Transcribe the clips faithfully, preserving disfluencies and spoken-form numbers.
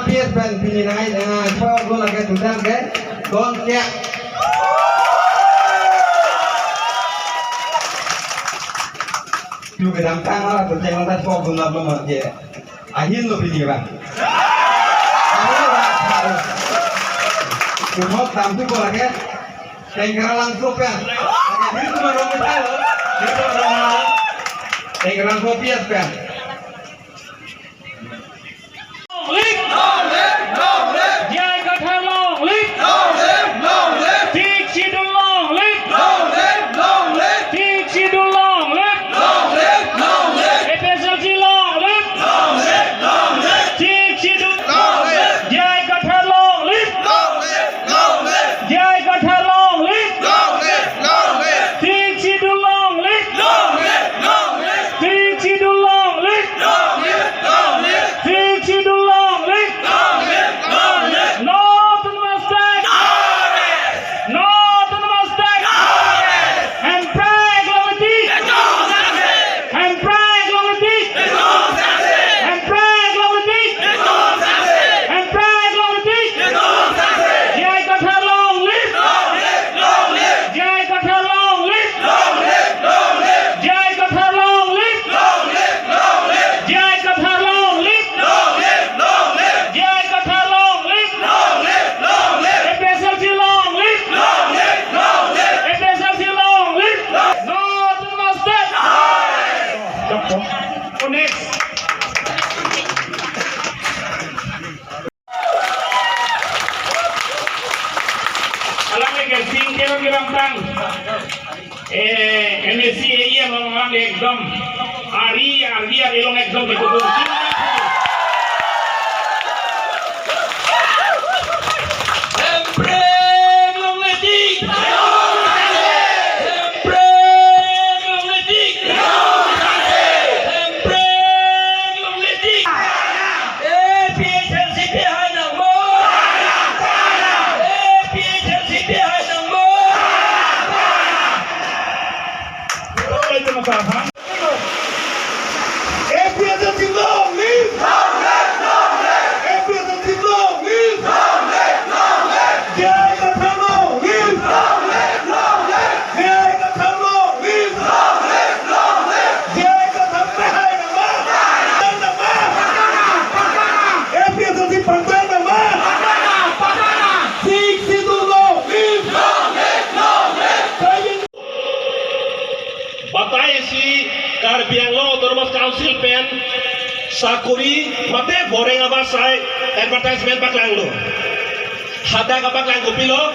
P S pen pini nai, eh, chok lo lake tutan ke, don ke. Yu kedamtang la, tutan la chok dun la belum ke. Ahin lo pini bang. Ahin lo bang. Kumok tam tu ko lake. Tengkerang Langso pen. Ahin tu rong kita lo. Kita rong. Tengkerang Langso P S pen. Long live! Long live! Long live! J I Kathar long live! Long live! Long live! Sixth Schedule long live! Long live! Long live! Sixth Schedule long live! Long live! Long live! A P H L C long live! Long live! Long live! Sixth Schedule long live! J I Kathar long live! Long live! Long live! J I Kathar long live! Long live! Long live! Sixth Schedule long live! Long live! Long live! Sixth Schedule long live! Long live! Long live! Sixth Schedule long live! Long live! Long live! North Autonomous State! No rest! North Autonomous State! No rest! Hemprek longletik! No rest! Hemprek longletik! Hemprek longletik! Hemprek longletik! J I Kathar long live! J I Kathar long live! J I Kathar long live! J I Kathar long live! J I Kathar long live! A P H L C long live! A P H L C long live! North Autonomous State! Doctor. Oh, next. Alangli ke sing ke long kedamtang. Eh, M A C A E along alangli ekdom. Ari, ari, ari along ekdom betul-betul. Hemprek longletik. Hemprek longletik. Hemprek longletik. A P H L C P hai nangmo. A P H L C P hai nangmo. A P H L C long live! A P H L C long live! J I Kathar long live! J I Kathar long live! J I Kathar pehai nama! Nama! A P H L C pangdang nama! Sixth Schedule long live! Batai si Karbi Anglong Autonomous Council pen sakori mate boreng abarsai advertisement paklanglo. Hadak kapaklang kopilo,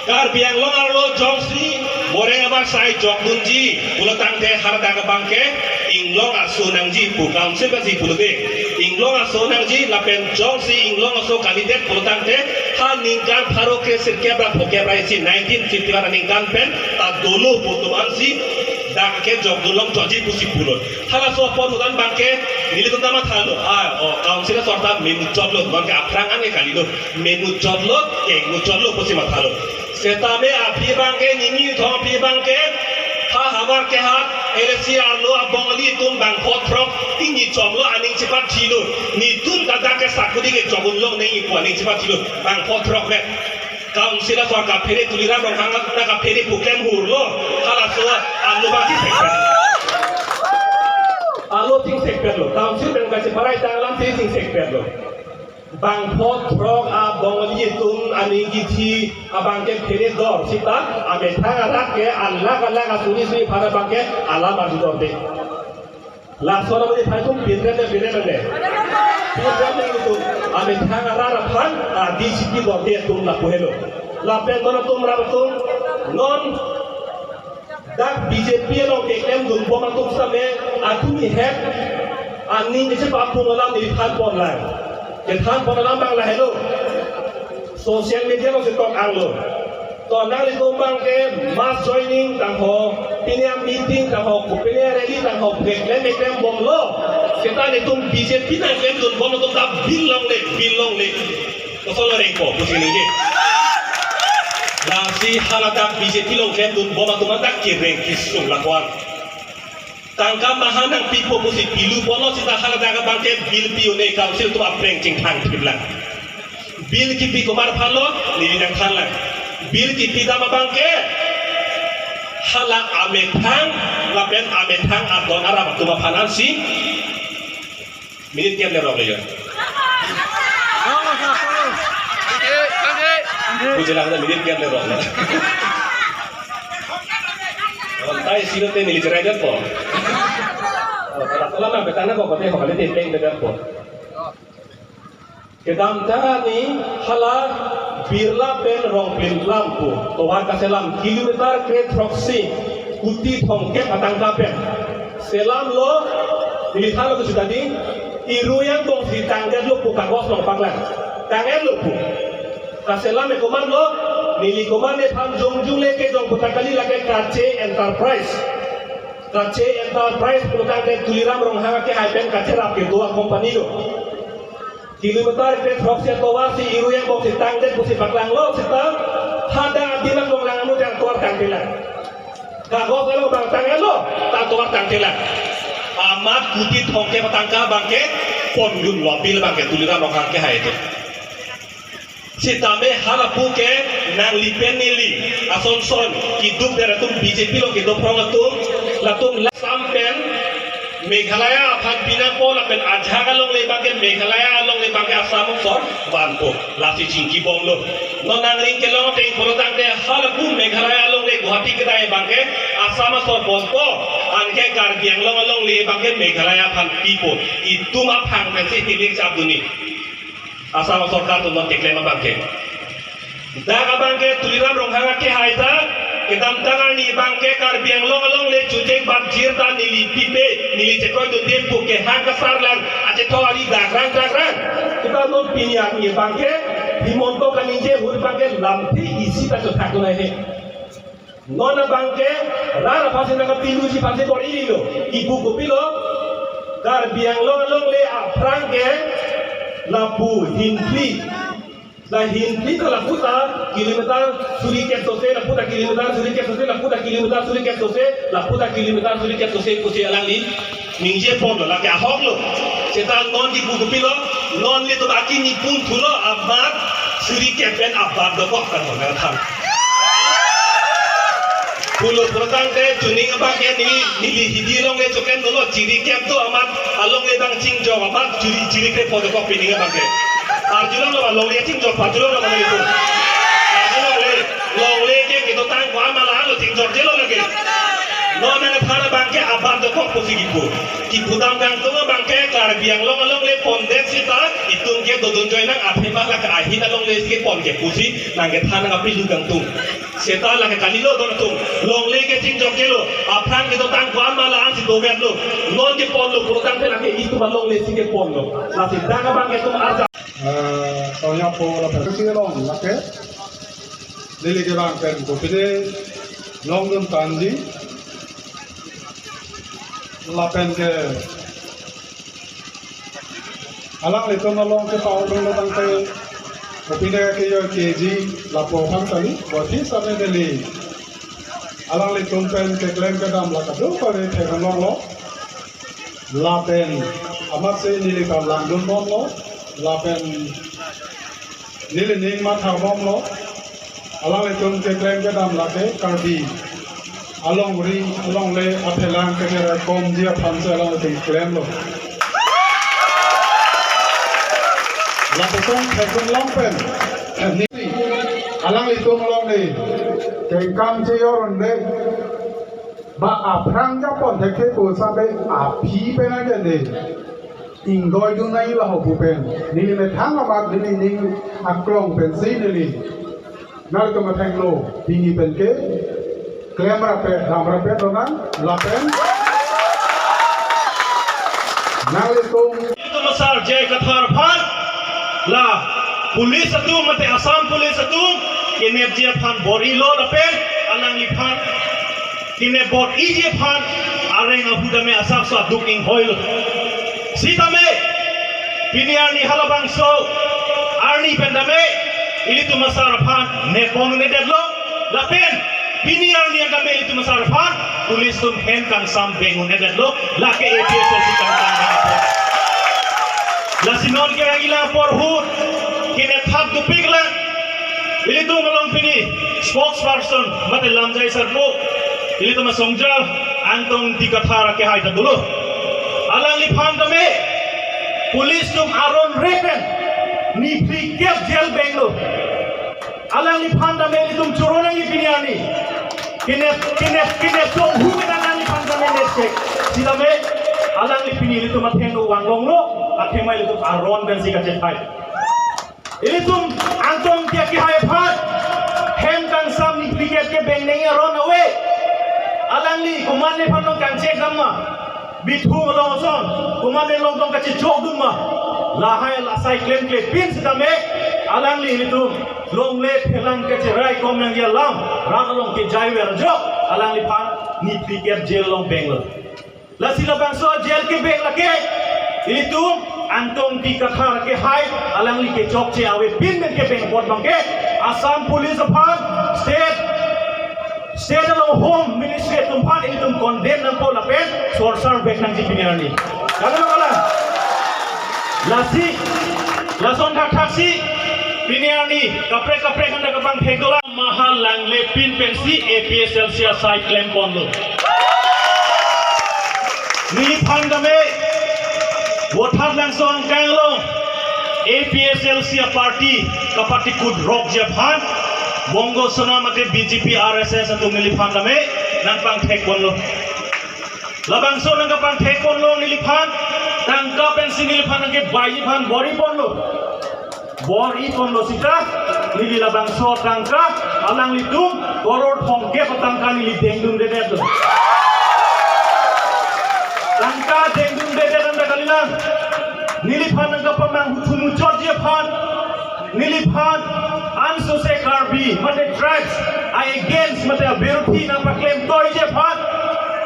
Karbi Anglong arlo jongsi boreng abarsai jokdunji pulotangte hadak abangke inglong aso nangji pu council pensi pulote. Inglong aso nangji lapen jongsi inglong aso kalidet pulotangte ha ningkan pharo kre sirkep ra phokep ra isi nineteen fifty-one aningkan pen ta dolo pu atum ansi dak ke jokdun longchotji pusi pulo. Halaso apor hudan abangke nelitum ta mathalo. Ah, o, council asor ta memuchotlo, abangke aphrang an ke kalilo. Memuchotlo, kemuchotlo pusi mathalo. Setame aphi abangke, nini thong aphi abangke, ha havar kehat, L A C arlo abongali atum bangpho throk, nini chomlo aning chepathilo. Netum ta dak ke sakori kejokdun longle nangji pu aning chepathilo. Bangpho throk vet. Council asor kaphere, Tuliram Ronghang ta kaphere pu klem hurlo. Halaso arlo abang chingsekpet. Arlo chingsekpetlo. Council pen kacheparai tang alam si chingsekpetlo. Bangpho throk abongali atum aning kithi abangke phere dor sita amethang arat ke alak alak asuri suri phara abangke alam arjudunde. Laso alam di phai atum pinrem ne pinrem ne. Pinrem ne atum amethang arat aphan a D C P dorde atum lapu helo. Lapen non atum ram atum non dak B J P along keklemdunbom atum same atum ihet aning kechepapung alam neliphan ponlang. Kethan pon alam abang lahelo. Social media along si tok anglo. To nanglitum abangke mass joining tangho, pini a-meeting tangho, pini a-rally tangho, keklem keklembomlo. Seta netum B J P nangklemdunbom atum ta bil longle, bil longle. Kosonlo rengpo, pusi ningje. Lasi haladak B J P along klemdunbom atum anta kereng kesung lapuan. Tangka maha nangpipo pusi pilu ponlo seta hala dak abangke bill pi-un-e council atum apreng chingthang thiplang. Bill kipi komat aphanlo, neli nangthanlang. Bill kipi dam abangke hala amethang lapen amethang adon aram atum aphan ansi. Minute kep le rok le jo. Puji lang na minute kep le rok le. Kontai sino te neli cherai det po. Oh, kalau kalau na betang na ko kote ko kali te peng det po. Kedamtang arni hala Birla pen Rongplim Lam pu tovar kaselam kilometer kre throksi kuti thomkep atangka pen selamlo, neli thanlo ke sudadi, Iruyang Bongsi tangdetlo pu kagos along paklang. Tangdetlo pu. Kaselam ke komatlo, neli komat nephan jongjung le kejong pu ta kali, lake Kache Enterprise. Kache Enterprise pulotangte Tuliram Ronghang akehai pen kacherap kedo acompany lo. Kilometer kre throksi atovar si Iruyang Bongsi tangdet pusi paklanglo seta hadak adimak along lang anu jang tovar tangtelang. Kagos along abang tanglo, ta tovar tangtelang. Amat kuti thomkep atangka abangke pondunlo, bill abangke Tuliram Ronghang akehai atum. Sitame halapu ke nangli pen neli asonson kiduk der atum, B J P along kedo phrong atum, latum Assam pen Meghalaya aphan pinangpo lapen ajahak alongle abangke Meghalaya alongle abangke Assam asor vanpo, lasi chingkibomlo. Non nangning kelong ateng pulotangte halapu Meghalaya alongle Guwahati kedai abangke Assam asor ponpo, anke Karbi Anglong alongle abangke Meghalaya aphan pipo. Itum aphang pensi hilik chapdunji. Assam sorkar atum non keklem abangke. Dak abangke Tuliram Ronghang akehai ta, kedamtang arni abangke Karbi Anglong alongle chojek bapjir ta neli pipe, neli chekroidunde pu kehang kasarlang, achethok ari dakrang dakrang. Kita non pini arni abangke, Himanta kaningje ahut abangke lamthe isi ta chothakdun ahe. Non abangke rat aphansi nangkapiluji aphansi bor-ilo. Ipu kopilo, Karbi Anglong alongle aphrang ke lapu Hinphli. La Hinphli ta lapu ta kilometer suri kep sose, lapu ta kilometer suri kep sose, lapu ta kilometer suri kep sose, lapu ta kilometer suri kep sose pusi alangli ningje ponlo, lake ahoklo. Seta non kipu kopilo, non litum aki nipun thulo, amat suri kep pen abat dokok kan mo nangthan. Pulo pulotangte chuning abangke neli, neli hidi alongle choken dolo, chiri kep do amat alongle abang chingjok amat chiri, chiri kep po dokok pining abangke. Arjulonglo alongle chingjok, arjulonglo alongle pu. Arjulongle, longle ke kedotang ko amala lo chingjokjelo lake. Non nangthan abangke abat dokok pusi kipu. Kipudam kangtung abangke Karbi Anglong alongle pondet seta itum ke dodun joinang, aphema lake ahin alongle si kepon ke pusi nangkethan nangkapilu kangtung. Seta lake kalilo don atum. Longle ke chingjokjelo. Aphrang kedotang ko amala ansi dovetlo. Non keponlo pulotangte lake itum alongle si keponlo. Lasi dak abangke itum arja. Eh, tanya po lapen si long lake. Neli kevang pen kopine longdun tangji. Lapen ke alanglitum along ke paulong lo tangte, kopine ke yo keji lapu aphan kali, boti same neli alanglitum pen keklem kedam la kadokave theklonglo. Lapen amatsi neli ta langdun bomlo, lapen neli ning matha bomlo, alanglitum keklem kedam lake Karbi alongri alongle aphelang kejerai komji aphansi alanglitum klemlo. Lapuson theklong pen neli alanglitum alongle kengkam cheyor unde, ba aphrang japon thekthe pu sabe aphi pen aja de. Ingdoidun nai laho pu pen. Neli methang amat neli ning aklong pensi neli nangtum methang lo, pini pen ke klem rapet, dam rapet lonang, lapen nanglitum. Ilitum asar J I Kathar aphan la police atum mate Assam police atum kenepji aphan bor-ilo lapen alangliphan kenep bor-iji aphan areng ahut tame asapso aduk inghoilo. Sitame pini arni halabangso arni pen tame ilitum asar aphan nepon un'edetlo lapen Pini arni akam ilitum asar aphan police atum hem kangsam beng un-edetlo, lake A P H L C kangtang bang apot. Lasi non ke angila porhu kene thap dupik lang. Ilitum along pini spokesperson mate lamjai sarpo, ilitum asongja Angtong Ingti Kathar akehai ta dolo. Alangliphan tame police atum aron re pen niphli kep jail benglo. Alangliphan tame ilitum choro nangji pini arni. Kene, kene, kene chonghu pen alangliphan tame net chek. Sitame alangli pini ilitum athengno vanglonglo, athema ilitum aron pensi kachethai. Ilitum Angtong Ingti akehai aphan hem kangsam niphli kep ke beng nangji aron ave. Alangli komatne aphan long kangchek dam ma? Bithung along ason, komatne long tong kachechok dun ma? Lahai la asai klemkle pin sitame alangli ilitum longle phelang kacherai kom nangji alam rat along kejai ver ajok alangliphan niphli kep jail along benglo. Lasi labangso jail kebeng lake ilitum Angtong Ingti Kathar akehai alangli kechokche ave pin pen kebeng apot abangke Assam Police aphan, state, state along Home Ministry atum aphan ilitum condemn nangpo lapen sorsar bek nangji pini arni. Kali ma kalang? Lasi, lason thakthaksi pini arni kaprek kaprek anda kapangthek dolang. Maha langle pin pensi A P H L C asai klem ponlo. Neliphan tame Vothatlangso angkang along A P H L C aparty kapatikut rokji aphan Bongo Sona mate B J P R S S atum neliphan tame nangpangthek ponlo. Labangso nangkapangthek ponlo neliphan, tangka pensi neliphan nangkebaiji aphan bor-i ponlo. Bor-i ponlo sita, neli labangso tangka alanglitum koror thomkep atangka neli dengdundedetlo. Tangka dengdundedet anta kalilang. Neliphan nangkapamanghu thumuchotji aphan, neliphan ansose Karbi mate tribes a-against mate abiruthi nangpaklem toiji aphan,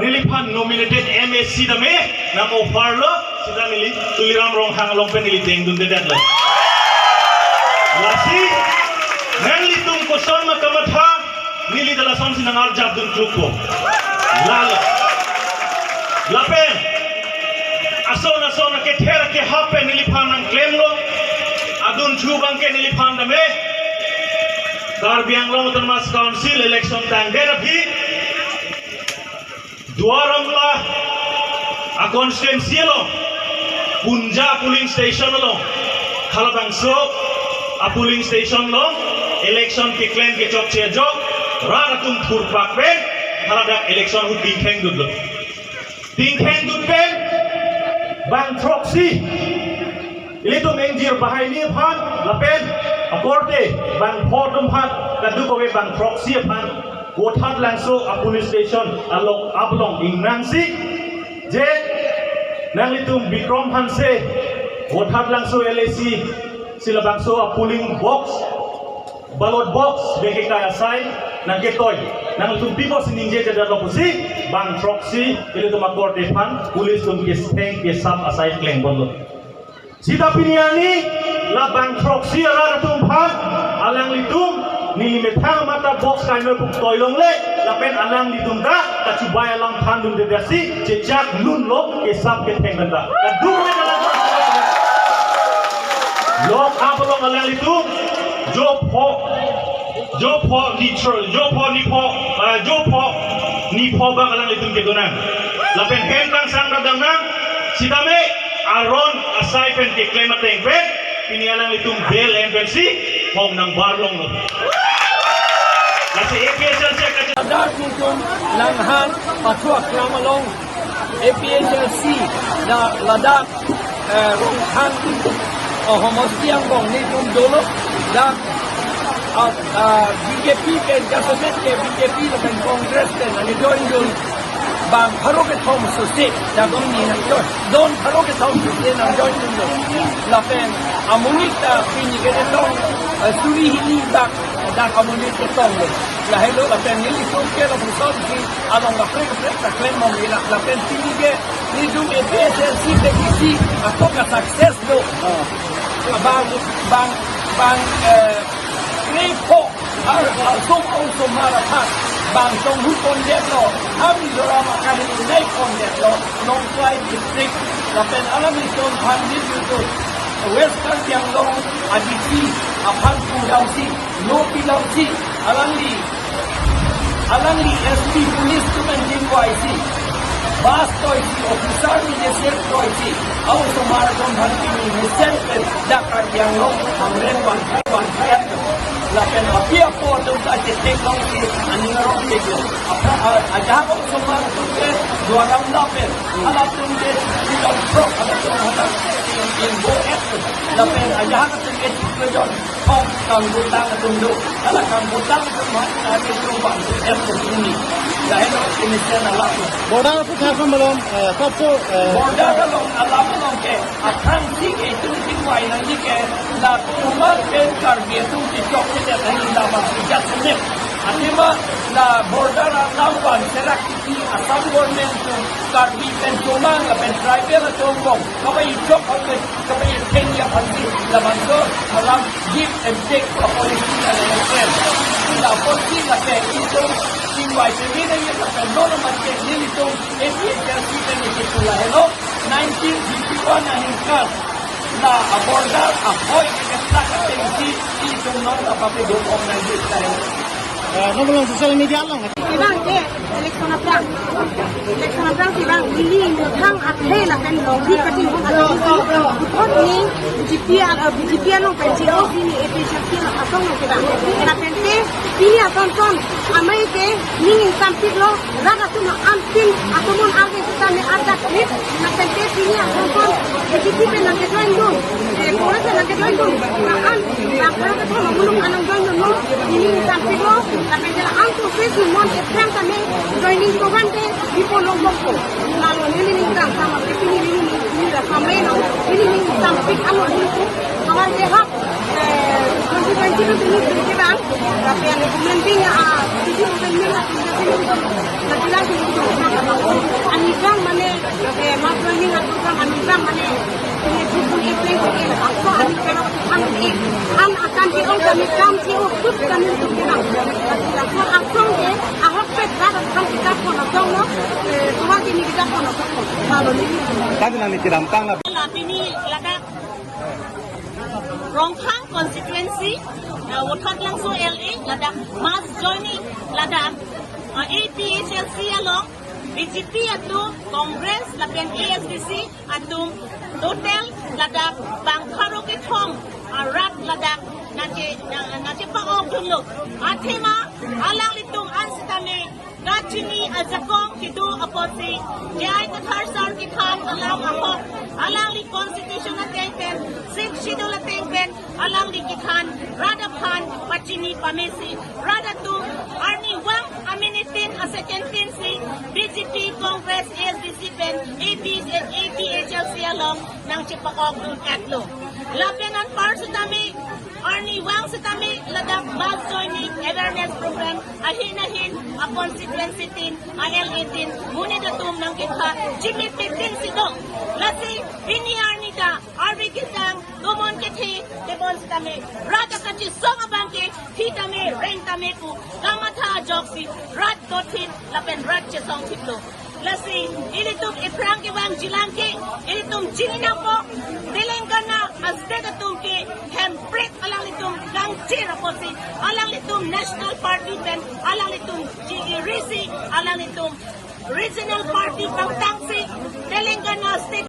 neliphan nominated M A C tame nang-offerlo, sita neli Tuliram Ronghang along pen neli dengdundedetlo. Lasi nanglitum koson ma kamatha, neli ta lasonsi nangarjapdun klukpo. Lalo. Lapen ason ason akether akehap pen neliphan nangklemlo. Adunthu abangke neliphan tame Karbi Anglong Autonomous Council election tangdet aphi Duar Amla a-constituency along, Punja polling station along, halabangso a-polling station along election keklem kechokche ajok rat atum thurpak pen haladak election ahut tingthengdunlo. Tingthengdun pen bang throksi ilitum ingjir bahaini aphan lapen akorte bang pho atum aphan, kadokave bang throksi aphan Vothatlangso a-police station a-lock up along ingnangsi, je nanglitum Bikram Hanse, Vothatlangso L A C, si labangso a-polling box, ballot box bengke kai asai nangketoi, nanglitum pi pusi ningjejedetlo pusi bang throksi ilitum akorte aphan police atum ketheng kesap asai klem ponlo. Sita pini arni labang throksi arat atum aphan alanglitum neli methang mata box kainoi pu toilongle lapen alanglitum ta kachubai alam thandundedetsi chechak lunlo kesap ketheng anta. Kadokave alam lock up along alanglitum jo pho, jo pho ni thro, jo pho ni pho, ah, jo pho ni pho bak alanglitum kedonang. Lapen hem kangsam ta damnang, sitame aron asai pen keklem ateng pen pini alanglitum bail en pensi hong nangbar longlo. Lasi A P H L C kacharli atum nanghan pathu aklam along A P H L C dak ladak, eh, Ronghang, oh, homosti angbong nelitum dolo, dak, ah, ah, B J P pen jasemet ke B J P lapen Congress pen nangjoindun. Bang pharo kethom sose, dak pini nangjoin. Don pharo kethom sose nangjoindunlo. Lapen amonit ta pini ke tong, eh, suri hini dak, dak amonit ketonglo. Lahelo lapen nelitum ke lapuson si along kaprek kaprek ta klem mong ila. Lapen pini ke nelitum A P H L C tekisi atok ka-success lo. Ah. Bang, bang, bang, eh, krepho, ar, ar, som, ar, som, ar, aphan. Bang tong hu pondetlo, ha Mizoram akan hu nai pondetlo, Lawngtlai district, lapen alanglitum aphan ditutu West Karbi Anglong aditi aphan pudamsi, lo pidamsi, alangli, alangli S P police atum pen chingvaisi, bus toisi, officer ni jesep toisi, a-osomar atum aphan pini mesen pen dak Karbi Anglong Hamren van van lapen api apo atum ta chetek longsi aning arong teklo. Apra, a-, ajahak osomar atum ke duaram lapen halatum ke sidon throk halatum halatum ingbo et lapen ajahak atum ke chiklo jon thom kangbutang atum do. Hala kangbutang atum ha, ha, ke atum bang et atum ni. Lahenlo kemesen alam. Border aphuthak malom, eh, sabso, eh, border along alam along ke aphrangsi ke itum chingvai nangji ke la Kumat pen Karbi atum kechokche det nangji la ma pijat senek. Athema la border alam van serak kiti Assam government atum Karbi pen Chomang lapen tribal atum bom kaba ichok atum kaba ithengji aphansi labangso alam give and take a policy and a friend. La policy lapen itum chingvai chingvai nangji lapen non amat ke nelitum A P H L C pen itum lahelo nineteen fifty-one aningkan la a-border ahoi ke keplak atengsi itum non ta pape do om nangji lahelo. Eh, non along social media along. Kevang ke election aphrang. Election aphrangsi vang neli muthang akhei lapen longri kachingthum akhei si vote ni B J P a-, eh, B J P along pen chelo, pini A P H L C along asong lo kevang. Lapen te pini asonson amei ke ning ingsampiklo, rat atum anpin atum un arve sitame arjak klit. Lapen te pini asonson B J P pen nangkejoin dun, eh, Congress pen nangkejoin dun, la-an, la Congress pen muluk anang join dun, neli ingsampiklo. Lapen te la-an process ni mon ephrang tame joining program te bipo longbompo. Lalo neli ning tang sama ke pini neli ning, neli la samai lo, neli ning ingsampik alo neli tu. Kawan ke hap, eh, twenty twenty lo neli kevang. Tapi ane government ding, ah, tujuh government la tujuh government la bilang tujuh government. Ani bang mane, eh, mass joining atau bang ani bang mane, ini tujuh itu itu, eh, apa ani kalau ang eh, an akan ke ong kami kam si ukut kami tu kevang. Laso asong ke ahok pet rat atum kita pon asong lo, eh, tuan ini kita pon asong lo. Lalu ni. Tadi nang ni kedamtang la. La pini ladak Rongkhang constituency, uh, Wothat Langso L A, ladak mass joining, ladak, uh, A P H L C along, B J P atum, Congress, lapen A S D C atum, total ladak bang pharo kethom, uh, rat ladak, nangche, nang, nangchepa-ok dunlo. Athema, alanglitum an sitame, kachini ajakong kedo apotsi, J I Kathar sir kethan alam ahok, alangli constitution ateng pen, sixth schedule ateng pen, alangli kethan, rat aphan pachini pamesi, rat atum arnivang aminitin asecond tin si, B J P, Congress, A S D C pen, A P H, A P H L C along, nangchepa-ok dun-etlo. Lapen anpar sitame, arnivang sitame, ladak mass joining awareness program, ahin ahin, a constituency tin, a L A tin, monit atum nangketha, chimit tin si do. Lasi, pini arni ta, arve kejang, tomon kethe, tebon sitame, rat akachisong abang ke, thi tame, reng tame pu, kamatha ajoksi, rat dothin, lapen rat chesongthiplo. Lasi, ilitum ephrang kevang jilang ke, ilitum chini nangpo, Telangana a state atum ke, Hempret alanglitum kangchir apotsi, alanglitum National Party pen, alanglitum chigirisi, alanglitum Regional Party pangtangsi, Telangana State